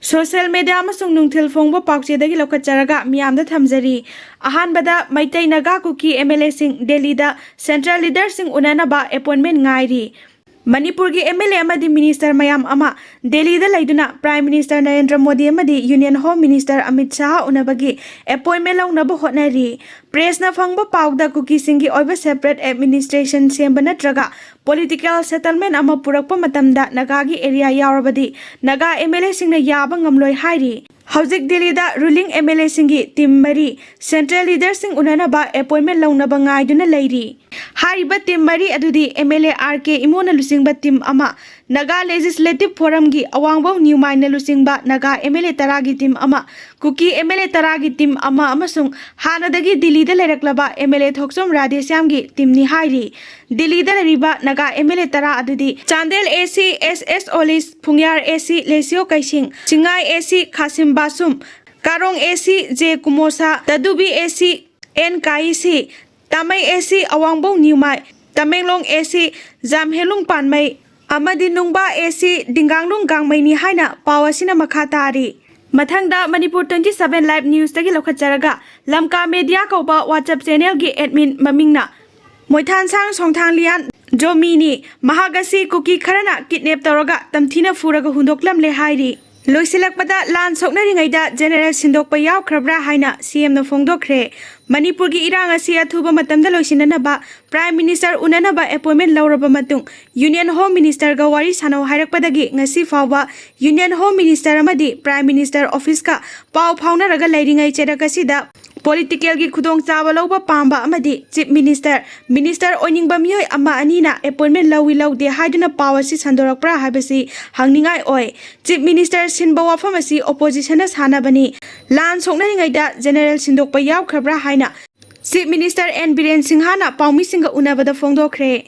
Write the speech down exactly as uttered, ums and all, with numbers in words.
Social media ꯑꯃꯁꯨꯡ ꯅꯨꯡꯊꯤꯜ ꯐꯣꯡꯕ ꯄꯥꯎꯆꯦꯗꯒꯤ ꯂꯧꯈꯠꯆꯔꯒ ꯃꯤꯌꯥꯝꯗ ꯊꯝꯖꯔꯤ꯫ ꯑꯍꯥꯟꯕꯗ, ꯃꯩꯇꯩ ꯅꯥꯒꯥ ꯀꯨꯀꯤ ꯑꯦꯝ ꯑꯦꯜ ꯑꯦꯁꯤꯡ ꯗꯦꯜꯂꯤꯗ ꯁꯦꯟꯇ꯭ꯔꯦꯜ ꯂꯤꯗꯔꯁꯤꯡ ꯎꯅꯅꯕ ꯑꯦꯄꯣꯏꯟꯃꯦꯟ ꯉꯥꯏꯔꯤ꯫ ꯃꯅꯤꯄꯨꯔꯒꯤ ꯑꯦꯝ ꯑꯦꯜ ꯑꯦ ꯑꯃꯗꯤ ꯃꯤꯅꯤꯁꯇꯔ ꯃꯌꯥꯝ ꯑꯃ ꯗꯦꯜꯂꯤꯗ ꯂꯩꯗꯨꯅ ꯄ꯭ꯔꯥꯏꯝ ꯃꯤꯅꯤꯁꯇꯔ ꯅꯔꯦꯟꯗ꯭ꯔ ꯃꯣꯗꯤ ꯑꯃꯗꯤ union home minister Amit Shah ꯎꯅꯕꯒꯤ ꯑꯦꯄꯣꯏꯟꯃꯦꯟ ꯂꯧꯅꯕ ꯍꯣꯠꯅꯔꯤ꯫ ꯄ꯭ꯔꯦꯁꯅ ꯐꯪꯕ ꯄꯥꯎꯗ, ꯀꯨꯀꯤꯁꯤꯡꯒꯤ ꯑꯣꯏꯕ ꯁꯦꯄꯔꯦꯠ ꯑꯦꯗꯃꯤꯅꯤꯁꯇ꯭ꯔꯦꯁꯟ ꯁꯦꯝꯕ ꯅꯠꯇ꯭ꯔꯒ ꯄꯣꯂꯤꯇꯤꯀꯦꯜ ꯁꯦꯇꯜꯃꯦꯟ ꯑꯃ ꯄꯨꯔꯛꯄ ꯃꯇꯝꯗ ꯅꯥꯒꯥꯒꯤ ꯑꯦꯔꯤꯌꯥ ꯌꯥꯎꯔꯕꯗꯤ ꯅꯥꯒꯥ ꯑꯦꯝ ꯑꯦꯜ ꯑꯦꯁꯤꯡꯅ ꯌꯥꯕ ꯉꯝꯂꯣꯏ ꯍꯥꯏꯔꯤ꯫ ꯍꯧꯖꯤꯛ ꯗꯦꯜꯂꯤꯗ ꯔꯨꯂꯤꯡ ꯑꯦꯝ ꯑꯦꯜ ꯑꯦꯁꯤꯡꯒꯤ ꯇꯤꯝ ꯃꯔꯤ ꯁꯦꯟꯇ꯭ꯔꯦꯜ ꯂꯤꯗꯔꯁꯤꯡ ꯎꯅꯅꯕ ꯑꯦꯄꯣꯏꯟꯃꯦꯟ ꯂꯧꯅꯕ ꯉꯥꯏꯗꯨꯅ ꯂꯩꯔꯤ꯫ ꯍꯥꯏꯔꯤꯕ ꯇꯤꯝ ꯃꯔꯤ ꯑꯗꯨꯗꯤ ꯑꯦꯝ ꯑꯦꯜ ꯑꯦ ꯑꯥꯔ ꯀꯦ ꯏꯃꯣꯅ ꯂꯨꯆꯤꯡꯕ ꯇꯤꯝ ꯑꯃ, ꯅꯥꯒꯥ ꯂꯦꯖꯤꯁꯂꯦꯇꯤꯚ ꯐꯣꯔꯝꯒꯤ ꯑꯋꯥꯡꯕꯧ ꯅ꯭ꯌꯨꯃꯥꯏꯅ ꯂꯨꯆꯤꯡꯕ ꯅꯥꯒꯥ ꯑꯦꯝ ꯑꯦꯜ ꯑꯦ ꯇꯔꯥꯒꯤ ꯇꯤꯝ ꯑꯃ, ꯀꯨꯀꯤ ꯑꯦꯝ ꯑꯦꯜ ꯑꯦ ꯇꯔꯥꯒꯤ ꯇꯤꯝ ꯑꯃ ꯑꯃꯁꯨꯡ ꯍꯥꯟꯅꯗꯒꯤ ꯗꯤꯜꯂꯤꯗ ꯂꯩꯔꯛꯂꯕ ꯑꯦꯝ ꯑꯦꯜ ꯑꯦ ꯊꯣꯛꯆꯣꯝ ꯔꯥꯙꯦꯁ꯭ꯌꯥꯝꯒꯤ ꯇꯤꯝꯅꯤ ꯍꯥꯏꯔꯤ꯫ ꯗꯤꯜꯂꯤꯗ ꯂꯩꯔꯤꯕ ꯅꯥꯒꯥ ꯑꯦꯝ ꯑꯦꯜ ꯑꯦ ꯇꯔꯥ ꯑꯗꯨꯗꯤ ꯆꯥꯟꯗꯦꯜ ꯑꯦ ꯁꯤ ꯑꯦꯁ ꯑꯦꯁ ꯑꯣꯂꯤꯁ, ꯐꯨꯡꯌꯥꯔ ꯑꯦ ꯁꯤ ꯂꯦꯁꯤꯌꯣ ꯀꯩꯁꯤꯡ, ꯆꯤꯡꯉꯥꯏ ꯑꯦ ꯁꯤ ꯈꯥꯁꯤꯝ ꯕꯥꯁꯨꯝ, ꯀꯥꯔꯣꯡ ꯑꯦ ꯁꯤ ꯖꯦ ꯀꯨꯃꯣꯁꯥ, ꯇꯗꯨꯕꯤ ꯑꯦ ꯁꯤ ꯑꯦꯟ ꯀꯥꯏꯁꯤ, ꯇꯥꯃꯩ ꯑꯦ ꯁꯤ ꯑꯋꯥꯡꯕꯧ ꯅ꯭ꯌꯨꯃꯥꯏ, ꯇꯃꯦꯡꯂꯣꯡ ꯑꯦ ꯁꯤ ꯖꯥꯝꯍꯦꯂꯨꯡ ꯄꯥꯟꯃꯩ ꯑꯃꯗꯤ ꯅꯨꯡꯕꯥ ꯑꯦ ꯁꯤ ꯗꯤꯡꯒꯥꯡꯂꯨꯡ ꯒꯥꯡꯃꯩꯅꯤ ꯍꯥꯏꯅ ꯄꯥꯎ ꯑꯁꯤꯅ ꯃꯈꯥ ꯇꯥꯔꯤ꯫ ꯃꯊꯪꯗ ꯃꯅꯤꯄꯨꯔ ꯇ꯭ꯋꯦꯟꯇꯤ ꯁꯚꯦꯟ ꯂꯥꯏꯚ ꯅ꯭ꯌꯨꯁꯇꯒꯤ ꯂꯧꯈꯠꯆꯔꯒ ꯂꯝꯀꯥ ꯃꯦꯗꯤꯌꯥ ꯀꯧꯕ WhatsApp ꯆꯦꯅꯦꯜꯒꯤ ꯑꯦꯗꯃꯤꯟ ꯃꯃꯤꯡꯅ ꯃꯣꯏꯊꯥꯟꯁꯥꯡ ꯁꯣꯡꯊꯥꯡꯂꯤꯌꯥꯟ ꯖꯣꯃꯤꯅꯤ꯫ ꯃꯍꯥꯛ ꯑꯁꯤ ꯀꯨꯀꯤ ꯈꯔꯅ ꯀꯤꯗꯅꯦꯞ ꯇꯧꯔꯒ ꯇꯝꯊꯤꯅ ꯐꯨꯔꯒ ꯍꯨꯟꯗꯣꯛꯂꯝꯂꯦ ꯍꯥꯏꯔꯤ꯫ ꯂꯣꯏꯁꯤꯜꯂꯛꯄꯗ, ꯂꯥꯟ ꯁꯣꯛꯅꯔꯤꯉꯩꯗ ꯖꯦꯅꯦꯔꯦꯜ ꯁꯤꯟꯗꯣꯛꯄ ꯌꯥꯎꯈ꯭ꯔꯕ꯭ꯔꯥ ꯍꯥꯏꯅ ꯁꯤ ꯑꯦꯝꯅ ꯐꯣꯡꯗꯣꯛꯈ꯭ꯔꯦ꯫ ꯃꯅꯤꯄꯨꯔꯒꯤ ꯏꯔꯥꯡ ꯑꯁꯤ ꯑꯊꯨꯕ ꯃꯇꯝꯗ ꯂꯣꯏꯁꯤꯟꯅꯅꯕ ꯄ꯭ꯔꯥꯏꯝ ꯃꯤꯅꯤꯁꯇꯔ ꯎꯅꯅꯕ ꯑꯦꯄꯣꯏꯟꯃꯦꯟ ꯂꯧꯔꯕ ꯃꯇꯨꯡ, ꯌꯨꯅꯤꯌꯟ ꯍꯣꯝ ꯃꯤꯅꯤꯁꯇꯔꯒ ꯋꯥꯔꯤ ꯁꯥꯟꯅꯧ ꯍꯥꯏꯔꯛꯄꯗꯒꯤ ꯉꯁꯤ ꯐꯥꯎꯕ ꯌꯨꯅꯤꯌꯟ ꯍꯣꯝ ꯃꯤꯅꯤꯁꯇꯔ ꯑꯃꯗꯤ ꯄ꯭ꯔꯥꯏꯝ ꯃꯤꯅꯤꯁꯇꯔ ꯑꯣꯐꯤꯁꯀ ꯄꯥꯎ ꯐꯥꯎꯅꯔꯒ ꯂꯩꯔꯤꯉꯩ ꯆꯦꯔꯛ ꯑꯁꯤꯗ ꯄꯣꯂꯤꯇꯤꯀꯦꯜꯒꯤ ꯈꯨꯗꯣꯡꯆꯥꯕ ꯂꯧꯕ ꯄꯥꯝꯕ ꯑꯃꯗꯤ ꯆꯤꯐ ꯃꯤꯅꯤꯁꯇꯔ, ꯃꯤꯅꯤꯁꯇꯔ ꯑꯣꯏꯅꯤꯡꯕ ꯃꯤꯑꯣꯏ ꯑꯃ ꯑꯅꯤꯅ ꯑꯦꯄꯣꯏꯟꯃꯦꯟ ꯂꯧꯏ ꯂꯧꯗꯦ ꯍꯥꯏꯗꯨꯅ ꯄꯥꯎ ꯑꯁꯤ ꯁꯟꯗꯣꯔꯛꯄ꯭ꯔꯥ ꯍꯥꯏꯕꯁꯤ ꯍꯪꯅꯤꯡꯉꯥꯏ ꯑꯣꯏ꯫ ꯆꯤꯐ ꯃꯤꯅꯤꯁꯇꯔ ꯁꯤꯟꯕ ꯋꯥꯐꯝ ꯑꯁꯤ ꯑꯣꯄꯣꯖꯤꯁꯟꯅ ꯁꯥꯟꯅꯕꯅꯤ꯫ ꯂꯥꯟ ꯁꯣꯛꯅꯔꯤꯉꯩꯗ ꯖꯦꯅꯦꯔꯦꯜ ꯁꯤꯟꯗꯣꯛꯄ ꯌꯥꯎꯈ꯭ꯔꯕ꯭ꯔꯥ ꯍꯥꯏꯅ ꯆꯤꯐ ꯃꯤꯅꯤꯁꯇꯔ ꯑꯦꯟ ꯕꯤꯔꯦꯟ ꯁꯤꯡꯍꯥꯅ ꯄꯥꯎꯃꯤꯁꯤꯡꯒ ꯎꯅꯕꯗ ꯐꯣꯡꯗꯣꯛꯈ꯭ꯔꯦ꯫